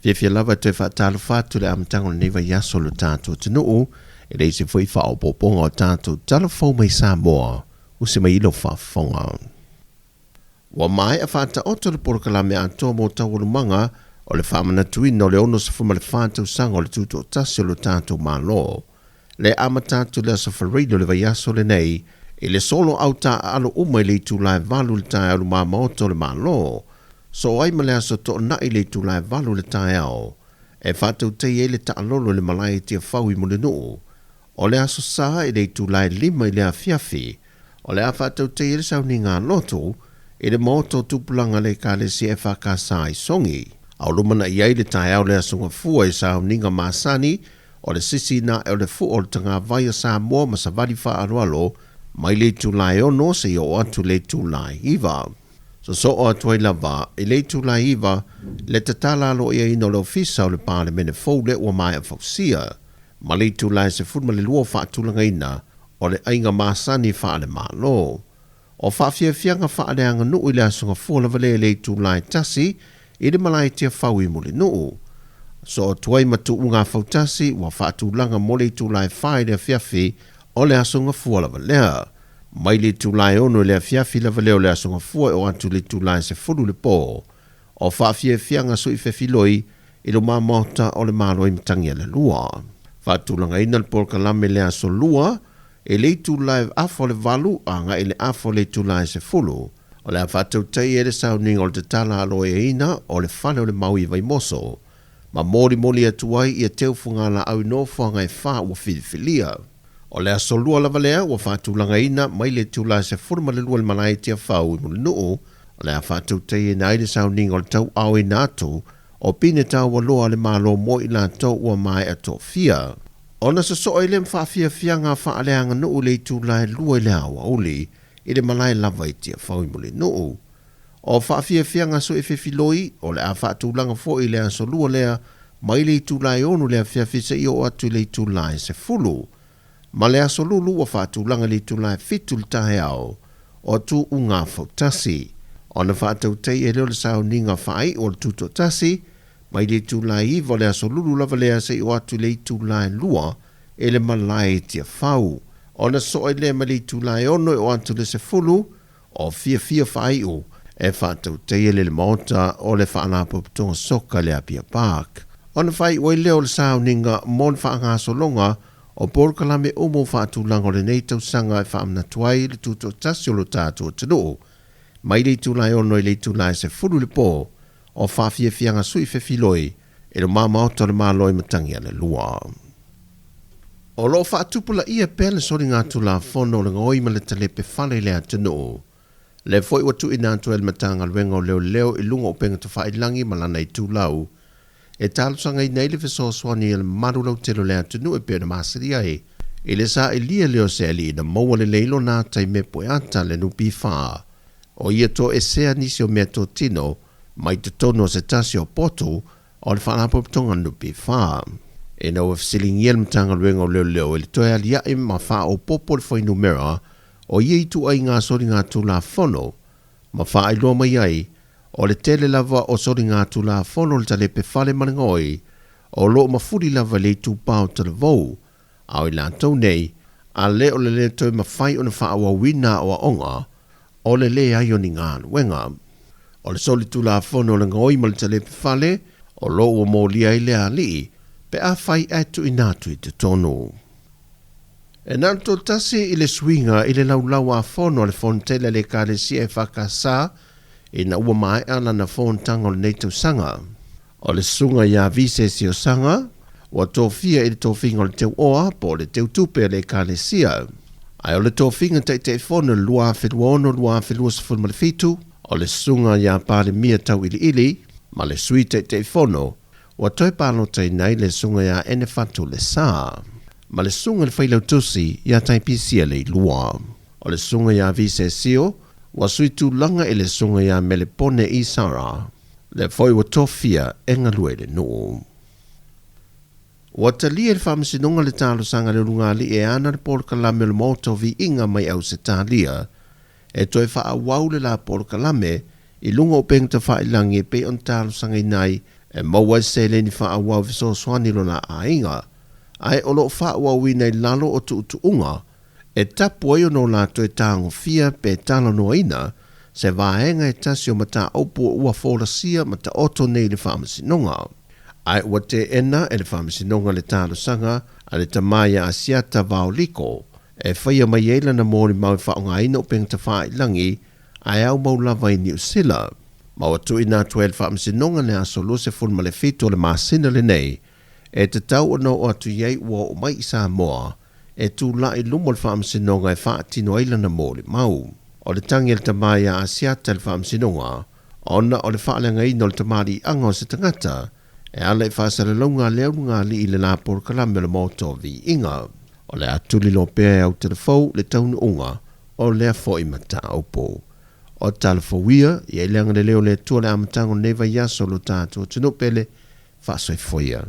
Fiafia lava e toe faatalofa atu i le amataga o lenei vaiaso i lo tatou atunuu, e leai se foi faaopoopoga o tatou tala fou mai Samoa, usi mai i lou faafofoga. Ua maea faataoto le polokalame atoa mo taualumaga o le faamanatuina o le 64 tausaga o le Tutoatasi o lo tatou Malo. Le amata atu i le Aso Faraile o le vaiaso lenei i le solo au taaalo uma i le itula e 8 i le taeao i luma Maota o le Malo, soo ai ma le Aso Toonai i le itula e 8 i le taeao e faatautaia ai le taalolo i le malae i Tiafau i Mulinuu. O le Aso Sa i le itula e 5 i le afiafi, o le a faatautaia ai le sauniga a lotu i le Maota o Tupulaga a le Ekalesia EFKS i Sogi. A o lumanai ai le taeao o le Aso Gafua i sauniga masani o le sisiina ae o le fua o le tagavai a Samoa ma savali faaaloalo mai le itula e 6 seia oo atu i le itula e 9. Sosoo atu ai lava i le itula e 9 le tatala aloaiaina o le Ofisa o le Palemene fou lea ua maea fausia ma le itula e 12 o faatulagaina o le aiga masani faale-Malo. O faafiafiaga faaleaganuu i le Aso Gafua lava lea i le itula e 1 i le malae Tiafau i Mulinuu. Soo atu ai ma tuuga fautasi ua faatulaga mo le itula e 4 i le afiafi o le Aso Gafua lava lea. Mai le itula e 6 i le afiafi lava lea o le Aso Gafua e oo atu i le itula e 10 i le po. O faafiafiaga sui fefiloi i luma Maota o le Malo i Matagialalua. Faatulagaina le polokalame i le Aso Lua i le itula e afa o le 8 agai i le afa o le itula e 10. O le a faatautai ai le sauniga o le tatala aloaiaina o le Fale o le Mau i Vaimoso ma molimoli atu ai ia teufuga-laau i nofoaga e fa ua filifilia. O le Aso Lua lava lea ua faatulagaina mai le itula e 12 i le malae i Tiafau i Mulinuu, o le a faatautaiina ai le sauniga o le tauaoina atu o pine taualoa a le Malo mo i latou ua maea tofia. Ona sosoo ai lea ma faafiafiaga faaleaganuu i le itula e 2 i le aoauli i le malae lava i Tiafau i Mulinuu. O faafiafiaga suefefiloi o le a faatulaga foi i le Aso Lua lea mai le itula e 6 i le afiafi seia oo atu i le itula e 10. Ma le Aso Lulu ua faatulaga i le itula e 7 i le taeao o Tuuga Fautasi. Ona faatautai ai lea o le sauniga faaiu o le Tutoatasi mai le itula e 9 o le Aso Lulu lava lea seia oo atu i le itula e 2 i le malae i Tiafau. Ona sosoo ai lea mai le itula e 6 e oo atu i le 10 o fiafia faaiu e faatautaia le le Maota o le Faalapotopotoga Soka i le Apia Park. Ona faaiu ai lea o le sauniga mo le faagasologa o polokalame uma o faatulaga o lenei tausaga e faamanatu ai le tutoatasi o lo tatou atunuu mai le itula e 6 i le itula e 10 i le po o faafiafiaga sui fefiloi i luma Maota o le Malo i Matagialelua. O lo o faatupulaia pea le soligatulafono o le gaoi ma le talepe fale i le atunuu. Lea foi ua tuuina atu ai le Matagaluega o Leoleo i luga o upega tafailagi ma lana itulau e talosagaina ai le fesoasoani a le mamalu lautele o le atunuu e pei ona masani ai i le sailia lea o se alii na maua lelei lona ata i Mepueata le NPF. O ia toesea nisi o meatotino mai totonu o se tasi o potu o le Faalapotopotoga NPF. Ina ua fesiligia le Matagaluega o Leoleo i le toe aliae ma faaopoopo le fuainumera o ia ituaiga soligatulafono ma faailoa mai ai o le tele lava o soligatulafono o le talepe fale ma le gaoi o lo o mafuli lava i le itupa o talavou a o i latou nei a le o le le toe mafai ona faaauauina aoaoga o le leai o ni galuega. O le solitulafono o le gaoi ma le talepe fale o lo o ua molia ai le alii pe afai ae tuuina atu i totonu. E na o le toatasi i le suiga i le laulau a fono a le Fonotele a le Ekalesia EFKS ina ua maea lana fonotaga o lenei tausaga. O le susuga ia Vise Siosaga ua tofia i le tofiga o le Teuoa po o le Teutupe a le Ekalesia. Ae o le tofiga Taitaifono i le 2026-2027, o le susuga ia Palemia Tauiliili ma le Sui Taitaifono ua toe palotaina ai le susuga ia Enefatu Lesa ma le susuga i le Failautusi ia Taipisia Leilua. O le susuga ia Vise Sio ua sui tulaga i le susuga ia Melepone Isara. Lea foi ua tofia e galue i le nuu. Ua talia e le Faamasinoga le talosaga a le ulugalii e ana le polokalame o le Maota o Viiga mai Ausetalia e toe faaauau le la polokalame i luga o upega tafailagi e pei ona talosagaina ai e maua ai se seleni faaauau e fesoasoani i lona aiga, ae o lo o faaauauina i lalo o tuutuuga e tapu ai ona o la toe tagofia pe talanoaina se vaega e tasi o mataupu ua folasia ma taoto nei i le Faamasinoga. Ae ua teena e le Faamasinoga le talosaga a le tama ia Asiata Vaoliko e faia mai ai lana molimau e faaaogaina upega tafailagi ae aumau lava i Niu Sila. Ma ua tuuina atu ai e le Faamasinoga le aso 27 o le masina lenei e tatau ona oo atu i ai ua oo mai i Samoa e tulai i luma o le Faamasinoga e faatino ai lana molimau. O le tagi a le tama ia Asiata i le Faamasinoga ona o le faaleagaina o le tamaliiaga o se tagata e ala i faasalalauga a le ulugalii i le la polokalame o le Maota o Viiga. O le a tuliloa pea e Autalafou le taunuuga o lea foi mataupu. O Talafou ia, i ai le agalelei o le Atua i le amataga o lenei vaiaso o lo tatou atunuu pele, faasoifua ia.